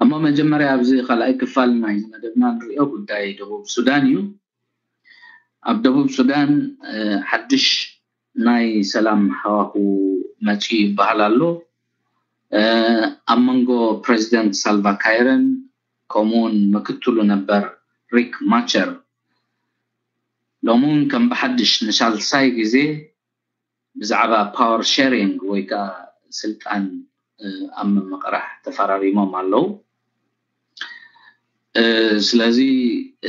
እሞ መጀመርያ ኣብዚ ካልኣይ ክፋል ናይ መደብና ንሪኦ ጉዳይ ደቡብ ሱዳን እዩ። ኣብ ደቡብ ሱዳን ሓድሽ ናይ ሰላም ሃዋሁ መፂኡ ይበሃል ኣሎ። ኣብ መንጎ ፕሬዚደንት ሳልቫ ካይረን ከምኡውን ምክትሉ ነበር ሪክ ማቸር ሎሚ እውን ከም ብሓድሽ ንሳልሳይ ግዜ ብዛዕባ ፓወር ሸሪንግ ወይ ከዓ ስልጣን ኣብ ምምቕራሕ ተፈራሪሞም ኣለዉ። ስለዚ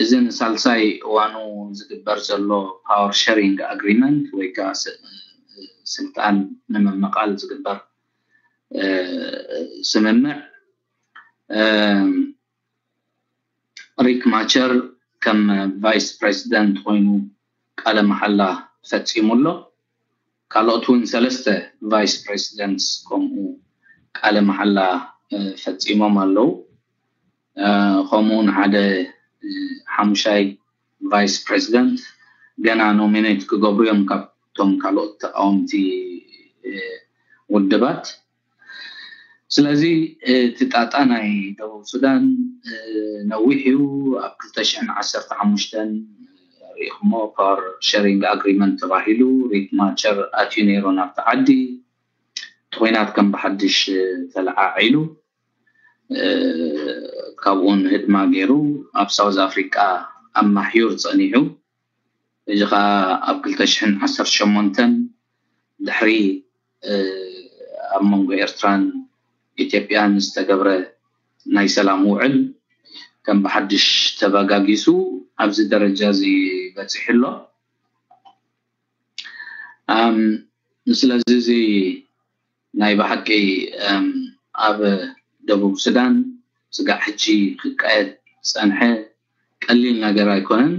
እዚ ንሳልሳይ እዋኑ ዝግበር ዘሎ ፓወር ሸሪንግ ኣግሪመንት ወይ ከዓ ስልጣን ንምምቓል ዝግበር ስምምዕ ሪክ ማቸር ከም ቫይስ ፕሬዚደንት ኮይኑ ቃለ መሓላ ፈፂሙ ኣሎ። ካልኦት እውን ሰለስተ ቫይስ ፕሬዚደንትስ ከምኡ ቃለ መሓላ ፈፂሞም ኣለዉ። ከምኡ እውን ሓደ ሓሙሻይ ቫይስ ፕሬዚደንት ገና ኖሚኔት ክገብሩ እዮም ካብቶም ካልኦት ተቃወምቲ ውድባት። ስለዚ እቲ ጣጣ ናይ ደቡብ ሱዳን ነዊሕ እዩ። ኣብ ክልተ ሽሕን ዓሰርተ ሓሙሽተን ሪኢኹሞ ፓወር ሸሪንግ ኣግሪመንት ተባሂሉ ሪክ ማቸር ኣትዩ ነይሩ ናብቲ ዓዲ። እቲ ኩናት ከም ብሓድሽ ተለዓዒሉ ካብኡ ንህድማ ገይሩ ኣብ ሳውዝ ኣፍሪቃ ኣብ ማሕዩር ፀኒሑ። እዚ ከዓ ኣብ ክልተ ሽሕን ዓሰርተ ሸሞንተን ድሕሪ ኣብ መንጎ ኤርትራን ኢትዮጵያን ዝተገብረ ናይ ሰላም ውዕል ከም ብሓድሽ ተበጋጊሱ ኣብዚ ደረጃ እዚ በፂሑ ኣሎ። ስለዚ እዚ ናይ ብሓቂ ኣብ ደቡብ ሱዳን ስጋዕ ሕጂ ክቃየድ ዝፀንሐ ቀሊል ነገር ኣይኮነን።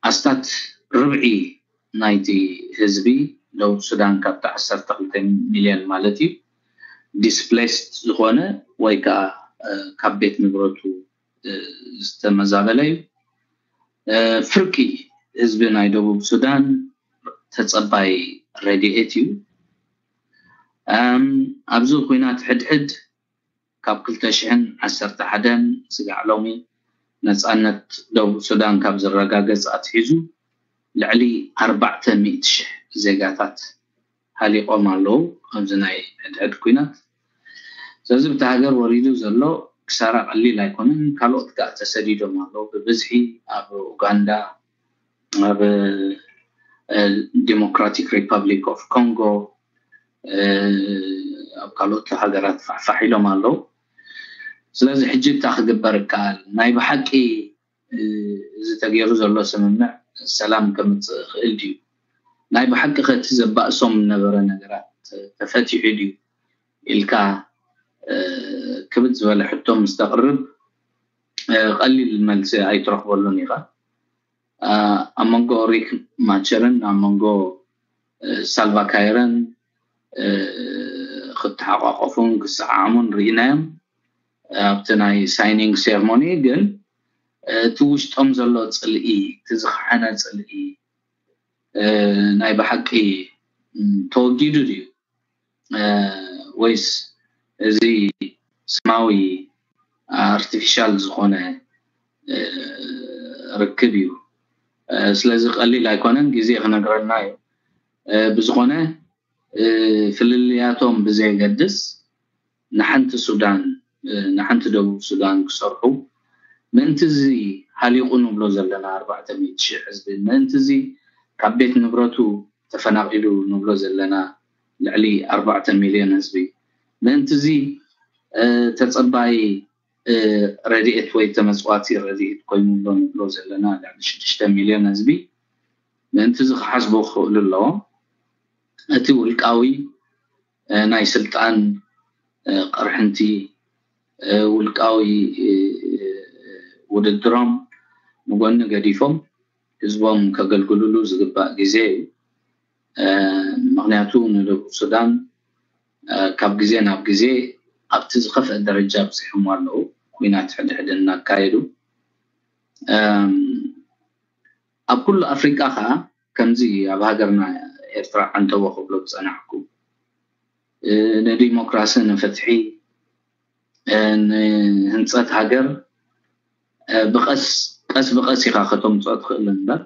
ኣስታት ርብዒ ናይቲ ህዝቢ ደቡብ ሱዳን ካብቲ ዓሰርተ ክልተ ሚልዮን ማለት እዩ ዲስፕሌስድ ዝኾነ ወይ ከዓ ካብ ቤት ንብረቱ ዝተመዛበለ እዩ። ፍርቂ ህዝቢ ናይ ደቡብ ሱዳን ተፀባይ ረድኤት እዩ። ኣብዚ ኩናት ሕድሕድ ካብ ክልተ ሽሕን ዓሰርተ ሓደን ስጋዕ ሎሚ ነፃነት ደቡብ ሱዳን ካብ ዝረጋገፅ ኣትሒዙ ልዕሊ ኣርባዕተ ሚእቲ ሽሕ ዜጋታት ሃሊቆም ኣለዉ ኣብዚ ናይ ሕድሕድ ኩናት። ስለዚ ብቲ ሃገር ወሪዱ ዘሎ ክሳራ ቀሊል ኣይኮነን። ካልኦት ከዓ ተሰዲዶም ኣለዉ ብብዝሒ ኣብ ኡጋንዳ፣ ኣብ ዲሞክራቲክ ሪፐብሊክ ኦፍ ኮንጎ፣ ኣብ ካልኦት ሃገራት ፋሕፋሕ ኢሎም ኣለዉ። ስለዚ ሕጂ እንታይ ክግበር ይከኣል? ናይ ብሓቂ እዚ ተገይሩ ዘሎ ስምምዕ ሰላም ከምፅእ ይኽእል ድዩ? ናይ ብሓቂ ከቲ ዘባእሶም ዝነበረ ነገራት ተፈቲሑ ድዩ ኢልካ ክብድ ዝበለ ሕቶ ምስ ተቕርብ ቀሊል መልሲ ኣይትረኽበሉን ኢኻ። ኣብ መንጎ ሪክ ማቸርን ኣብ መንጎ ሳልቫ ካይረን ክተሓቋቆፉን ክሰዓዓሙን ርኢናዮም ኣብቲ ናይ ሳይኒንግ ሴርሞኒ። ግን እቲ ውሽጦም ዘሎ ፅልኢ፣ እቲ ዝኸሓነ ፅልኢ ናይ ብሓቂ ተወጊዱ ድዩ ወይስ እዚ ስማዊ ኣርቲፊሻል ዝኾነ ርክብ እዩ? ስለዚ ቀሊል ኣይኮነን፣ ግዜ ክነግረና እዩ። ብዝኾነ ፍልልያቶም ብዘየገድስ ንሓንቲ ሱዳን ንሓንቲ ደቡብ ሱዳን ክሰርሑ ምእንቲ እዚ ሃሊቑ ንብሎ ዘለና ኣርባዕተ ሚእቲ ሽሕ ህዝቢ ምእንቲ እዚ ካብ ቤት ንብረቱ ተፈናቒሉ ንብሎ ዘለና ልዕሊ ኣርባዕተ ሚልዮን ህዝቢ ምእንቲ እዚ ተፀባይ ረድኤት ወይ ተመፅዋቲ ረድኤት ኮይኑ ኣሎ ንብሎ ዘለና ልዕሊ ሽዱሽተ ሚልዮን ህዝቢ ምእንቲ እዚ ክሓስቡ ክኽእሉ ኣለዎም። እቲ ውልቃዊ ናይ ስልጣን ቅርሕንቲ ውልቃዊ ውድድሮም ንጎኒ ገዲፎም ህዝቦም ከገልግልሉ ዝግባእ ግዜ እዩ። ምክንያቱ ንደቡብ ሱዳን ካብ ግዜ ናብ ግዜ ኣብቲ ዝኸፍአ ደረጃ ኣብፂሖሞ ኣለዉ። ኩናት ሕድሕድ እናካየዱ ኣብ ኩሉ ኣፍሪቃ ከዓ ከምዚ ኣብ ሃገርና ኤርትራ ዓንተቦ ክብሎ ዝፀናሕኩ ንዲሞክራሲ ንፍትሒ ንህንፀት ሃገር ብቐስ ቀስ ብቐስ ኢኻ ከተምፅኦ ትኽእል እምበር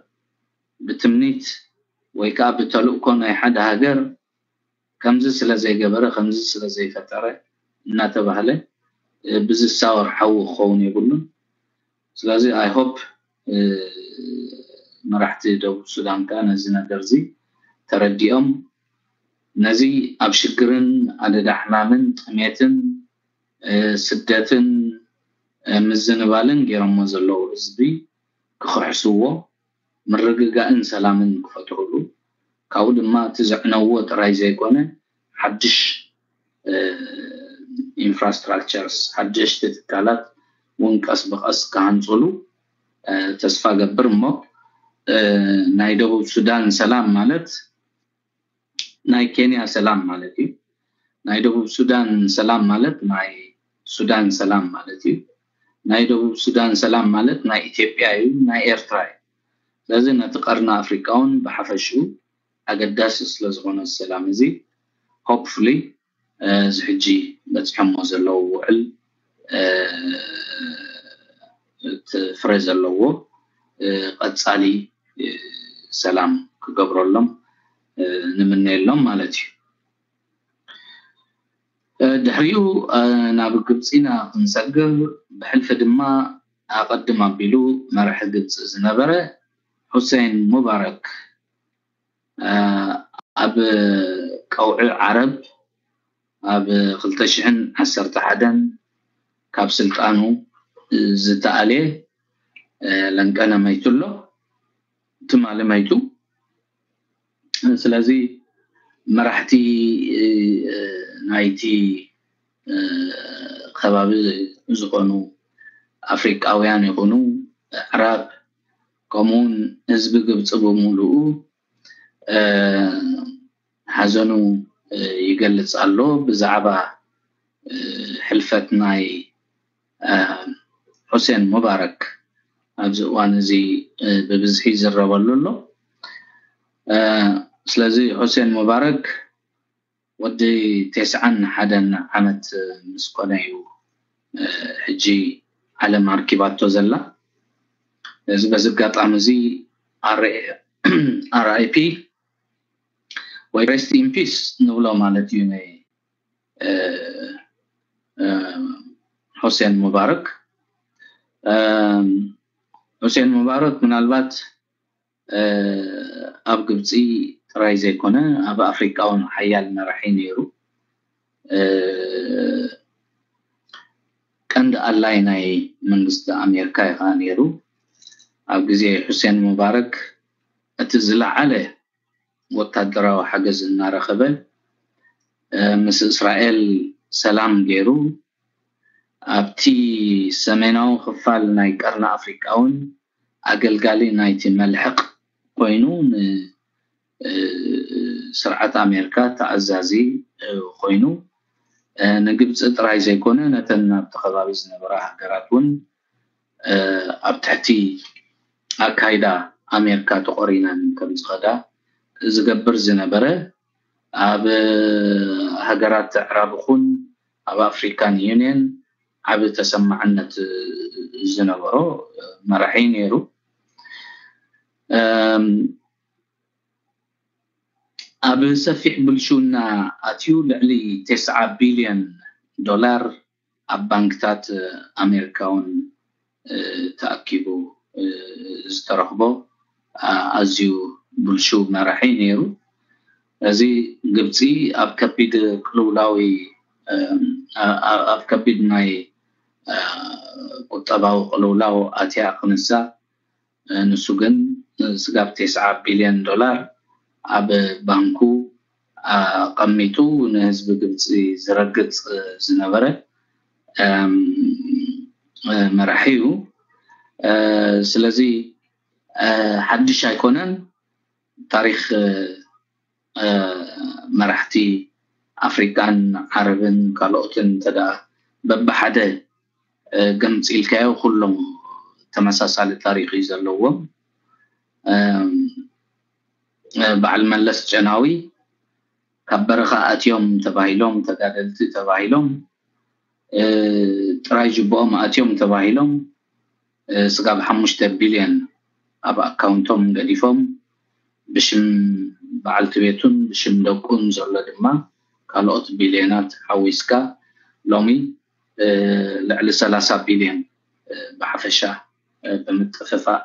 ብትምኒት ወይ ከዓ ብተልእኮ ናይ ሓደ ሃገር ከምዚ ስለ ዘይገበረ ከምዚ ስለ ዘይፈጠረ እናተባህለ ብዝሳወር ሓዊ ክኸውን የብሉን። ስለዚ I hope መራሕቲ ደቡብ ሱዳን ከዓ ነዚ ነገር እዚ ተረዲኦም ነዚ ኣብ ሽግርን ኣደዳ ሕማምን ጥሜትን ስደትን ምዝንባልን ገይሮሞ ዘለዉ ህዝቢ ክኽሕስዎ ምርግጋእን ሰላምን ክፈጥሩሉ ካብኡ ድማ እቲ ዘዕነዎ ጥራይ ዘይኮነ ሓድሽ infrastructures ሓደሽቲ ትካላት እውን ቀስ ብቐስ ክሃንፅሉ ተስፋ ገብር እሞ ናይ ደቡብ ሱዳን ሰላም ማለት ናይ ኬንያ ሰላም ማለት እዩ። ናይ ደቡብ ሱዳን ሰላም ማለት ናይ ሱዳን ሰላም ማለት እዩ። ናይ ደቡብ ሱዳን ሰላም ማለት ናይ ኢትዮጵያ እዩ፣ ናይ ኤርትራ እዩ። ስለዚ ነቲ ቀርኒ ኣፍሪቃ እውን ብሓፈሽኡ ኣገዳሲ ስለ ዝኾነ ሰላም እዚ hopefully እዚ ሕጂ በፂሖሞ ዘለዉ ውዕል እቲ ፍረ ዘለዎ ቀፃሊ ሰላም ክገብረሎም ንምነየሎም ማለት እዩ። ድሕሪኡ ናብ ግብፂና ክንሰግር ብሕልፊ ድማ ኣቐድም ኣቢሉ መራሒ ግብፂ ዝነበረ ሁሴን ሙባረክ ኣብ ቀውዒ ዓረብ ኣብ ክልተ ሽሕን ዓሰርተ ሓደን ካብ ስልጣኑ ዝተኣልየ ለንቀነ መይቱ ኣሎ። ትማሊ መይቱ። ስለዚ መራሕቲ ናይቲ ከባቢ ዝኾኑ ኣፍሪቃውያን ይኹኑ ኣዕራብ ከምኡውን ህዝቢ ግብፂ ብምሉኡ ሓዘኑ ይገልፅ ኣሎ ብዛዕባ ሕልፈት ናይ ሑሴን ሙባረክ ኣብዚ እዋን እዚ ብብዝሒ ይዝረበሉ ኣሎ። ስለዚ ሑሴን ሙባረክ ወዲ ተስዓን ሓደን ዓመት ምስ ኮነ እዩ ሕጂ ዓለም ኣርኪባቶ ዘላ። እዚ በዚ ኣጋጣሚ እዚ R I P ወይ rest in peace ንብሎ ማለት እዩ ናይ ሑሴን ሙባረክ። ሑሴን ሙባረክ ምናልባት ኣብ ግብፂ ጥራይ ዘይኮነ ኣብ ኣፍሪቃ እውን ሓያል መራሒ ነይሩ። ቀንዲ ኣላይ ናይ መንግስቲ ኣሜሪካ እዩ ከዓ ነይሩ። ኣብ ግዜ ሑሴን ሙባረክ እቲ ዝለዓለ ወታደራዊ ሓገዝ እናረኸበ ምስ እስራኤል ሰላም ገይሩ ኣብቲ ሰሜናዊ ክፋል ናይ ቀርኒ ኣፍሪቃ እውን ኣገልጋሊ ናይቲ መልሕቕ ኮይኑ ንስርዓት ኣሜሪካ ተኣዛዚ ኮይኑ ንግብፂ ጥራይ ዘይኮነ ነተን ኣብቲ ከባቢ ዝነበራ ሃገራት እውን ኣብ ትሕቲ ኣካይዳ ኣሜሪካ ተቆሪነን ከም ዝኸዳ ዝገብር ዝነበረ ኣብ ሃገራት ኣዕራብ ኹን ኣብ ኣፍሪካን ዩኒየን ዓብ ተሰማዕነት ዝነበሮ መራሒ ነይሩ። ኣብ ሰፊሕ ብልሽውና ኣትዩ ልዕሊ ተስዓ ቢልዮን ዶላር ኣብ ባንክታት ኣሜሪካ እውን ተኣኪቡ ዝተረኽቦ ኣዝዩ ብልሹው መራሒ ነይሩ። እዚ ግብፂ ኣብ ከቢድ ቅልውላዊ ኣብ ከቢድ ናይ ቁጠባዊ ቅልውላው ኣትያ ክንሳ ንሱ ግን ስጋብ ተስዓ ቢልዮን ዶላር ኣብ ባንኩ ኣቐሚጡ ንህዝቢ ግብፂ ዝረግፅ ዝነበረ መራሒ እዩ። ስለዚ ሓድሽ ኣይኮነን። ታሪክ መራሕቲ ኣፍሪቃን ዓረብን ካልኦትን እንተደኣ በብሓደ ገምፂልካዮ ኩሎም ተመሳሳሊ ታሪክ እዩ ዘለዎም። በዓል መለስ ጨናዊ ካብ በረኻ ኣትዮም ተባሂሎም ተጋደልቲ ተባሂሎም ጥራይ ጅብኦም ኣትዮም ተባሂሎም ስጋብ ሓሙሽተ ቢልዮን ኣብ ኣካውንቶም ገዲፎም ብሽም በዓልቲ ቤቱን ብሽም ደቁን ዘሎ ድማ ካልኦት ቢልዮናት ሓዊስካ ሎሚ ልዕሊ ሰላሳ ቢልዮን ብሓፈሻ ብምጥፍፋእ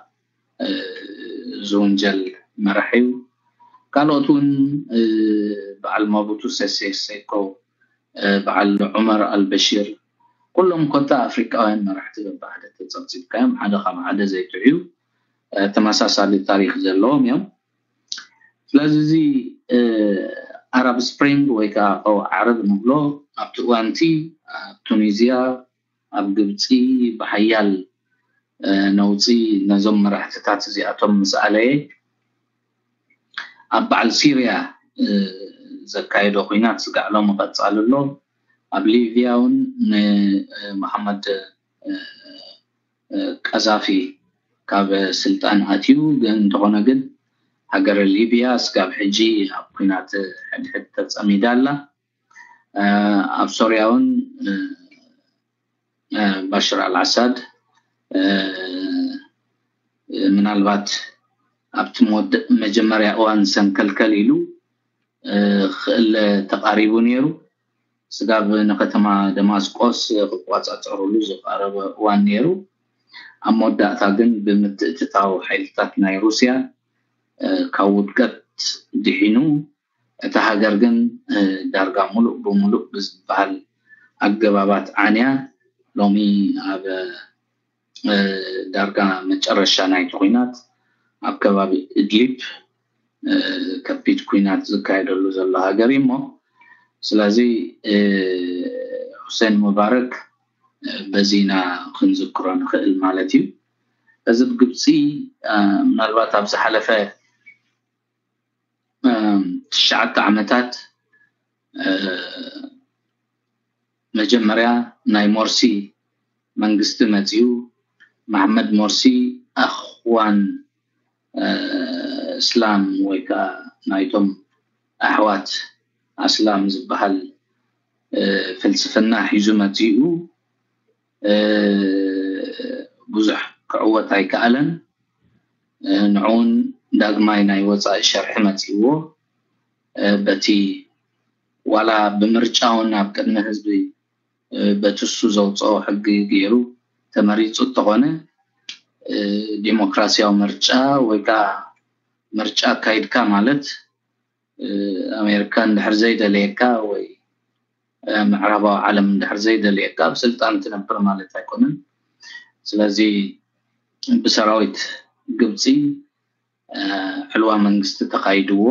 ዝውንጀል መራሒ እዩ። ካልኦት እውን በዓል ማቡቱ ሴሴ ሴኮ፣ በዓል ዑመር ኣልበሽር፣ ኩሎም ኮታ ኣፍሪቃውያን መራሕቲ በብሓደ ተፀብፂብካዮም ሓደ ካብ ሓደ ዘይጥዕዩ ተመሳሳሊ ታሪክ ዘለዎም እዮም። ስለዚ እዚ ኣራብ ስፕሪንግ ወይ ከዓ ቀው ዓረብ ንብሎ ኣብቲ እዋንቲ ኣብ ቱኒዝያ ኣብ ግብፂ ብሓያል ነውፂ ነዞም መራሕትታት እዚኣቶም ምስ ኣለየ ኣብ በዓል ሲርያ ዘካየዶ ኩናት ስጋዕ ሎሚ ቀፃሊ ኣሎ። ኣብ ሊብያ እውን ንመሓመድ ቀዛፊ ካብ ስልጣን ኣትዩ ግን እንተኾነ ግን ሃገረ ሊብያ ስጋብ ሕጂ ኣብ ኩናት ሕድሕድ ተፀሚዳ ኣላ። ኣብ ሶርያ እውን ባሽር ኣልዓሳድ ምናልባት ኣብቲ መጀመርያ እዋን ሰንከልከል ኢሉ ክእለ ተቃሪቡ ነይሩ። ስጋብ ንከተማ ደማስቆስ ክቋፃፀሩሉ ዝቀረበ እዋን ነይሩ። ኣብ መወዳእታ ግን ብምትእትታው ሓይልታት ናይ ሩስያ ካብ ውድቀት ድሒኑ እታ ሃገር ግን ዳርጋ ሙሉእ ብሙሉእ ብዝበሃል ኣገባባት ዓንያ ሎሚ ኣብ ዳርጋ መጨረሻ ናይቲ ኩናት ኣብ ከባቢ እድሊብ ከቢድ ኩናት ዝካየደሉ ዘሎ ሃገር እዩ እሞ ስለዚ ሁሴን ሙባረክ በዚ ኢና ክንዝክሮ ንኽእል ማለት እዩ። እዚ ብግብፂ ምናልባት ኣብ ዝሓለፈ ትሽዓተ ዓመታት መጀመርያ ናይ ሞርሲ መንግስቲ መፂኡ መሓመድ ሞርሲ ኣኽዋን እስላም ወይ ከዓ ናይቶም ኣሕዋት ኣስላም ዝበሃል ፍልስፍና ሒዙ መፂኡ ብዙሕ ክዕወት ኣይከኣለን። ንዕውን ዳግማይ ናይ ወፃኢ ሸርሒ መፂእዎ በቲ ዋላ ብምርጫ እውን ኣብ ቅድሚ ህዝቢ በትሱ ዘውፅኦ ሕጊ ገይሩ ተመሪፁ እንተኾነ ዲሞክራሲያዊ ምርጫ ወይ ከዓ ምርጫ ኣካይድካ ማለት ኣሜሪካ እንድሕር ዘይደለየካ ወይ ምዕራባዊ ዓለም እንድሕር ዘይደለየካ ኣብ ስልጣን ትነብር ማለት ኣይኮነን። ስለዚ ብሰራዊት ግብፂ ዕልዋ መንግስቲ ተካይድዎ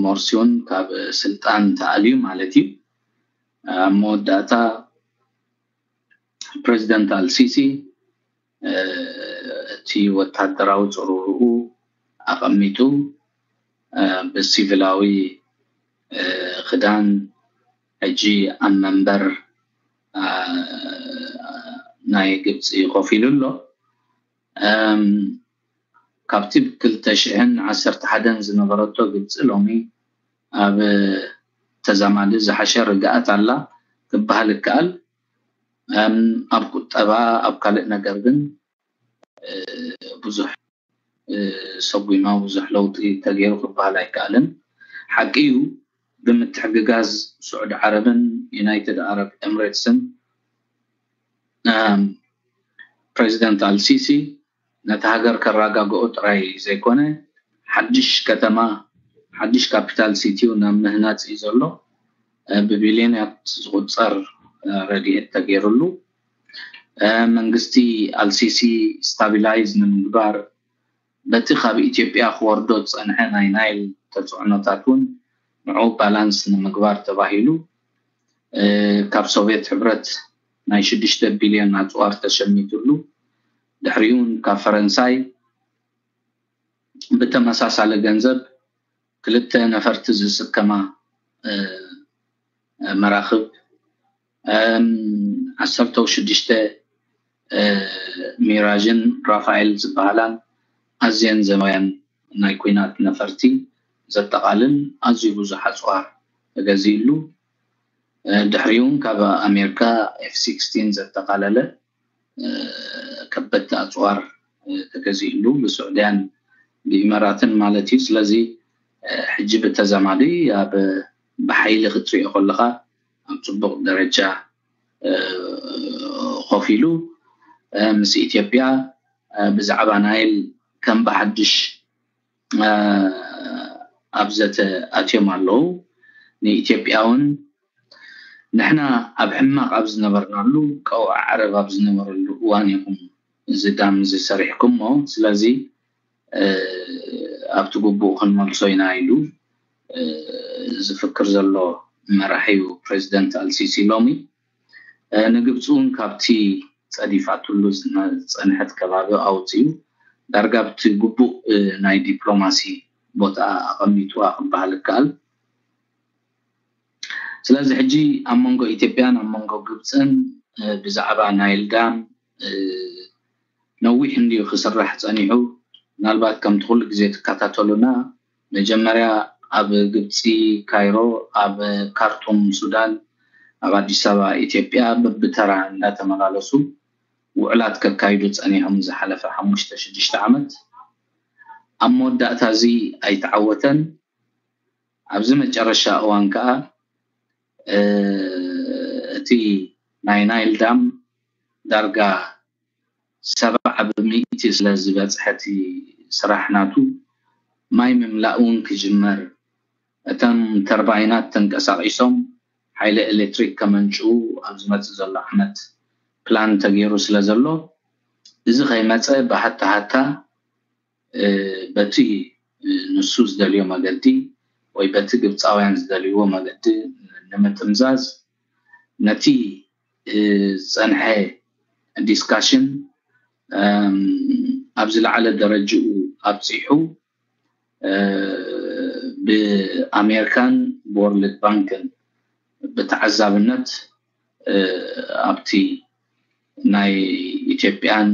ሞርሲ እውን ካብ ስልጣን ተኣልዩ ማለት እዩ። ኣብ መወዳእታ ፕሬዚደንት ኣልሲሲ እቲ ወታደራዊ ፅሩርኡ ኣቐሚጡ ብሲቪላዊ ክዳን ሕጂ ኣብ መንበር ናይ ግብፂ ኮፍ ኢሉ ኣሎ። ካብቲ ብ ክልተ ሽሕን ዓሰርተ ሓደን ዝነበረቶ ግብፂ ሎሚ ኣብ ተዛማዲ ዝሓሸ ርግኣት ኣላ ክበሃል ይከኣል። ኣብ ቁጠባ ኣብ ካልእ ነገር ግን ብዙሕ ሰጉማ ብዙሕ ለውጢ ተገይሩ ክበሃል ኣይከኣልን። ሓቂ እዩ ብምትሕግጋዝ ስዑድ ዓረብን ዩናይትድ ዓረብ ኤምሬትስን ፕሬዚደንት ኣልሲሲ ነቲ ሃገር ከረጋግኦ ጥራይ ዘይኮነ ሓድሽ ከተማ ሓድሽ ካፒታል ሲቲ ናብ ምህናፅ እዩ ዘሎ። ብቢልዮናት ዝቁፀር ረድኤት ተገይሩሉ መንግስቲ ኣልሲሲ ስታቢላይዝ ንምግባር በቲ ካብ ኢትዮጵያ ክወርዶ ዝፀንሐ ናይ ናይል ተፅዕኖታት እውን ንዑ ባላንስ ንምግባር ተባሂሉ ካብ ሶቪየት ሕብረት ናይ ሽዱሽተ ቢልዮን ኣፅዋር ተሸሚትሉ ድሕሪኡ እውን ካብ ፈረንሳይ ብተመሳሳሊ ገንዘብ ክልተ ነፈርቲ ዝስከማ መራኽብ ዓሰርተ ሽዱሽተ ሚራዥን ራፋኤል ዝበሃላን ኣዝየን ዘመናውያን ናይ ኲናት ነፈርቲ ዘጠቓልል ኣዝዩ ብዙሕ ኣፅዋር ተገዚእሉ። ድሕሪኡ ካብ ኣሜሪካ ኤፍ ሲክስቲን ዘጠቓለለ ከበድቲ ኣፅዋር ተገዚእሉ ብስዑድያን ብኢመራትን ማለት እዩ። ስለዚ ሕጂ ብተዛማዲ ኣብ ብሓይሊ ክትሪኦ ከለካ ኣብ ፅቡቕ ደረጃ ኮፍ ኢሉ ምስ ኢትዮጵያ ብዛዕባ ናይል ከም ብሓድሽ ኣብ ዘተ ኣትዮም ኣለዉ። ንኢትዮጵያ እውን ንሕና ኣብ ሕማቕ ኣብ ዝነበርናሉ ቀውዓ ዓረብ ኣብ ዝነበረሉ እዋን ኢኹም እዚ ዳም እዚ ሰሪሕኩሞ። ስለዚ ኣብቲ ግቡእ ክንመልሶ ኢና ኢሉ ዝፍክር ዘሎ መራሒ እዩ ፕሬዚደንት ኣልሲሲ ሎሚ። ንግብፂ እውን ካብቲ ፀዲፋትሉ ዝፀንሐት ከባቢ ኣውፅኡ ዳርጋ ብቲ ግቡእ ናይ ዲፕሎማሲ ቦታ ኣቐሚጥዋ ክበሃል ይከኣል። ስለዚ ሕጂ ኣብ መንጎ ኢትዮጵያን ኣብ መንጎ ግብፅን ብዛዕባ ናይል ዳም ነዊሕ እንድዩ ክስራሕ ፀኒሑ። ምናልባት ከምቲ ኩሉ ግዜ ትከታተሉና መጀመርያ ኣብ ግብፂ ካይሮ፣ ኣብ ካርቱም ሱዳን፣ ኣብ ኣዲስ ኣበባ ኢትዮጵያ በብተራ እንዳተመላለሱ ውዕላት ከካይዱ ፀኒሖም ዝሓለፈ ሓሙሽተ ሽዱሽተ ዓመት። ኣብ መወዳእታ እዚ ኣይተዓወተን። ኣብዚ መጨረሻ እዋን ከዓ እቲ ናይ ናይል ዳም ዳርጋ ሰብዓ ብሚእቲ ስለ ዝበፅሐ እቲ ስራሕ ናቱ ማይ ምምላእ እውን ክጅመር እቶም ተርባይናት ተንቀሳቒሶም ሓይሊ ኤሌክትሪክ ከመንጭዉ ኣብ ዝመፅእ ዘሎ ዓመት ፕላን ተገይሩ ስለ ዘሎ እዚ ከይመፀ ብሃታ ሃታ በቲ ንሱ ዝደልዮ መገዲ ወይ በቲ ግብፃውያን ዝደልይዎ መገዲ ንምጥምዛዝ ነቲ ዝፀንሐ ዲስካሽን ኣብ ዝለዓለ ደረጅኡ ኣብፂሑ ብኣሜሪካን ብወርልድ ባንክን ብተዓዛብነት ኣብቲ ናይ ኢትዮጵያን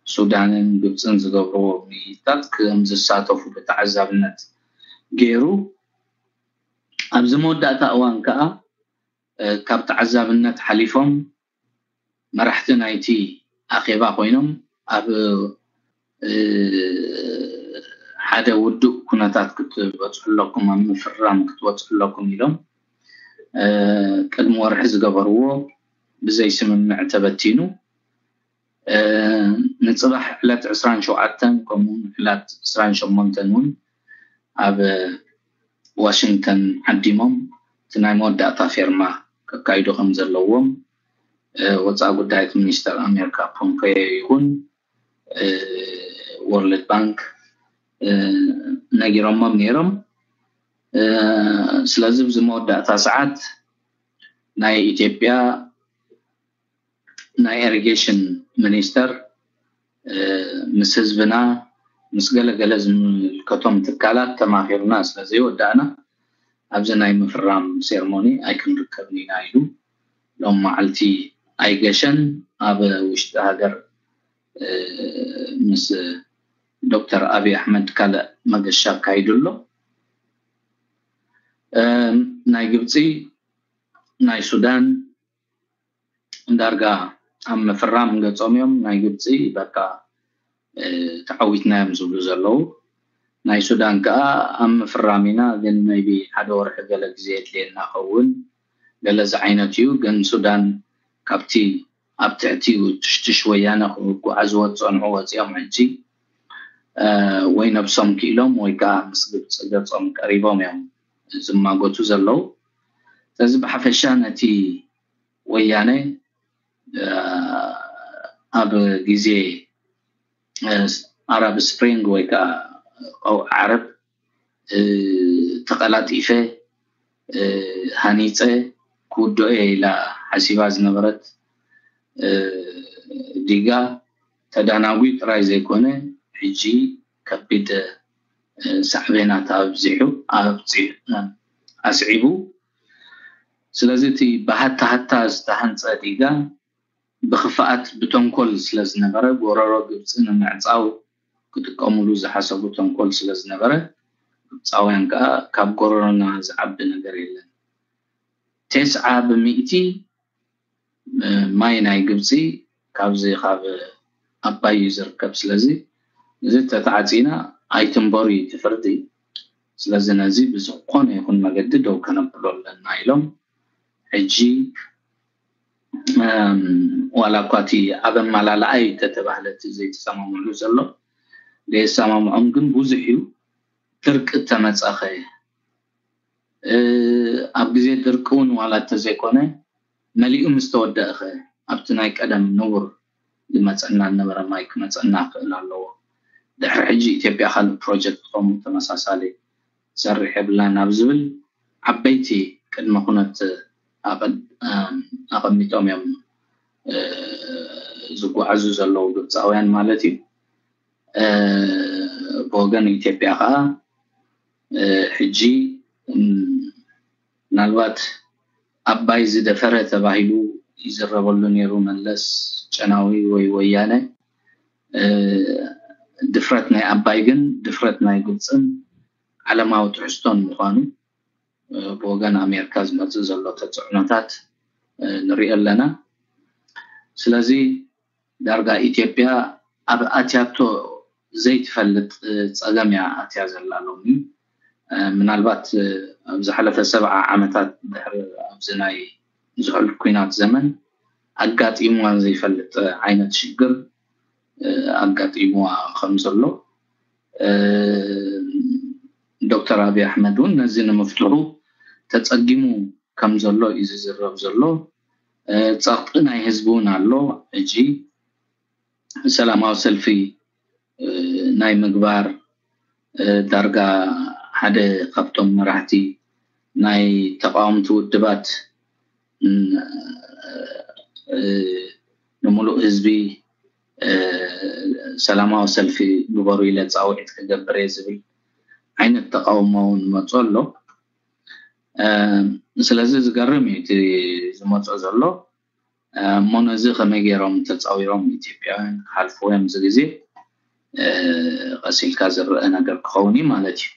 ሱዳንን ግብፅን ዝገብርዎ ምይይጣት ከም ዝሳተፉ ብተዓዛብነት ገይሩ ኣብዚ መወዳእታ እዋን ከዓ ካብ ተዓዛብነት ሓሊፎም መራሕቲ ናይቲ ኣኼባ ኮይኖም ኣብ ሓደ ውዱእ ኩነታት ክትበፅሑ ኣለኩም ኣብ ምፍራም ክትወፅሑ ኣለኩም ኢሎም ቅድሚ ወርሒ ዝገበርዎ ብዘይ ስምምዕ ተበቲኑ ንፅባሕ ዕለት ዕስራን ሸውዓተን ከምኡ ዕለት ዕስራን ሸሞንተን እውን ኣብ ዋሽንግተን ዓዲሞም እቲ ናይ መወዳእታ ፌርማ ከካይዱ ከም ዘለዎም ወፃኢ ጉዳያት ሚኒስተር ኣሜሪካ ፖምፔዮ ይኹን ወርልድ ባንክ ነጊሮሞም ነይሮም። ስለዚ ብዚ መወዳእታ ሰዓት ናይ ኢትዮጵያ ናይ ኢሪጌሽን ሚኒስተር ምስ ህዝብና ምስ ገለገለ ዝምልከቶም ትካላት ተማኺርና ስለ ዘይወዳእና ኣብዚ ናይ ምፍራም ሴርሞኒ ኣይክንርከብን ኢና ኢሉ። ሎም መዓልቲ ኣይገሸን ኣብ ውሽጢ ሃገር ምስ ዶክተር ኣብይ ኣሕመድ ካልእ መገሻ ኣካይዱ ኣሎ። ናይ ግብፂ ናይ ሱዳን ዳርጋ ኣብ ምፍራም ገጾም እዮም። ናይ ግብፂ በቃ ተዓዊትና እዮም ዝብሉ ዘለዉ። ናይ ሱዳን ከዓ ኣብ ምፍራም ኢና፣ ግን maybe ሓደ ወርሒ ገለ ግዜ የድልየና ኸውን ገለ ዝዓይነት እዩ። ግን ሱዳን ካብቲ ኣብ ትሕቲ ትሽትሽ ወያነ ክጓዓዝዎ ዝፀንሑ ወፂኦም ሕጂ ወይ ነብሶም ክኢሎም ወይ ከዓ ምስ ግብፂ ገፆም ቀሪቦም እዮም ዝማጎቱ ዘለዉ። ስለዚ ብሓፈሻ ነቲ ወያነ ኣብ ግዜ ኣረብ ስፕሪንግ ወይ ከዓ ቀውዒ ዓረብ ተቐላጢፈ ሃኒፀ ክውድኦ እየ ኢላ ሓሲባ ዝነበረት ዲጋ ተዳናጒ ጥራይ ዘይኮነ ሕጂ ከቢድ ሳዕቤናት ኣብዚሑ ኣብፂ- ኣስዒቡ። ስለዚ እቲ ብሃታ ሃታ ዝተሃንፀ ዲጋ ብክፍኣት ብተንኮል ስለ ዝነበረ ጎረሮ ግብፂ ንምዕፃው ክጥቀሙሉ ዝሓሰቡ ተንኮል ስለ ዝነበረ ግብፃውያን ከዓ ካብ ጎረሮና ዝዓቢ ነገር የለን። ተስዓ ብሚእቲ ማይ ናይ ግብፂ ካብዚ ካብ ኣባይ እዩ ዝርከብ። ስለዚ እዚ ተተዓፂና ኣይትንበሩ እዩ እቲ ፍርዲ። ስለዚ ነዚ ብዝኾነ ይኹን መገዲ ደው ከነብሎ ኣለና ኢሎም ሕጂ ዋላ እኳ እቲ ኣብ ኣመላልኣይ ተተባህለ እቲ ዘይተሰማምዑ ዘሎ ዘይሰማምዖም ግን ብዙሕ እዩ። ድርቂ ተመፀኸ ኣብ ግዜ ድርቂ እውን ዋላ እንተዘይኮነ መሊኡ ምስ ተወደእኸ ኣብቲ ናይ ቀደም ንቡር ዝመፀና ዝነበረ ማይ ክመፀና ክእል ኣለዎ። ድሕሪ ሕጂ ኢትዮጵያ ካልእ ፕሮጀክት ከምኡ ተመሳሳሊ ሰርሕ የብላን ኣብ ዝብል ዓበይቲ ቅድመ ኩነት ኣቐሚጦም እዮም ዝጓዓዙ ዘለዉ ግብፃውያን ማለት እዩ። ብወገን ኢትዮጵያ ከዓ ሕጂ ምናልባት ኣባይ ዝደፈረ ተባሂሉ ይዝረበሉ ነይሩ መለስ ጨናዊ ወይ ወያነ። ድፍረት ናይ ኣባይ ግን ድፍረት ናይ ግብፅን ዓለማዊ ትሕዝቶን ምዃኑ ብወገን ኣሜሪካ ዝመፅእ ዘሎ ተፅዕኖታት ንሪኦ ኣለና። ስለዚ ዳርጋ ኢትዮጵያ ኣብ ኣትያቶ ዘይትፈልጥ ፀገም እያ ኣትያ ዘላ ሎሚ። ምናልባት ኣብ ዝሓለፈ ሰብዓ ዓመታት ድሕሪ ኣብዚ ናይ ዝሑል ኩናት ዘመን ኣጋጢምዋ ዘይፈልጥ ዓይነት ሽግር ኣጋጢምዋ ከም ዘሎ ዶክተር ኣብይ ኣሕመድ እውን ነዚ ንምፍትሑ ተፀጊሙ ከም ዘሎ እዩ ዝዝረብ ዘሎ። ፀቕጢ ናይ ህዝቢ እውን ኣሎ። ሕጂ ሰላማዊ ሰልፊ ናይ ምግባር ዳርጋ ሓደ ካብቶም መራሕቲ ናይ ተቃወምቲ ውድባት ንምሉእ ህዝቢ ሰላማዊ ሰልፊ ግበሩ ኢለ ፃውዒት ክገብር እየ ዝብል ዓይነት ተቃውሞ እውን መፁ ኣሎ። ስለዚ ዝገርም እዩ እቲ ዝመፆ ዘሎ። እሞ ነዚ ከመይ ገይሮም ተፃዊሮም ኢትዮጵያውያን ክሓልፍዎ እዮም? እዚ ግዜ ቀስ ኢልካ ዝረአ ነገር ክኸውን እዩ ማለት እዩ።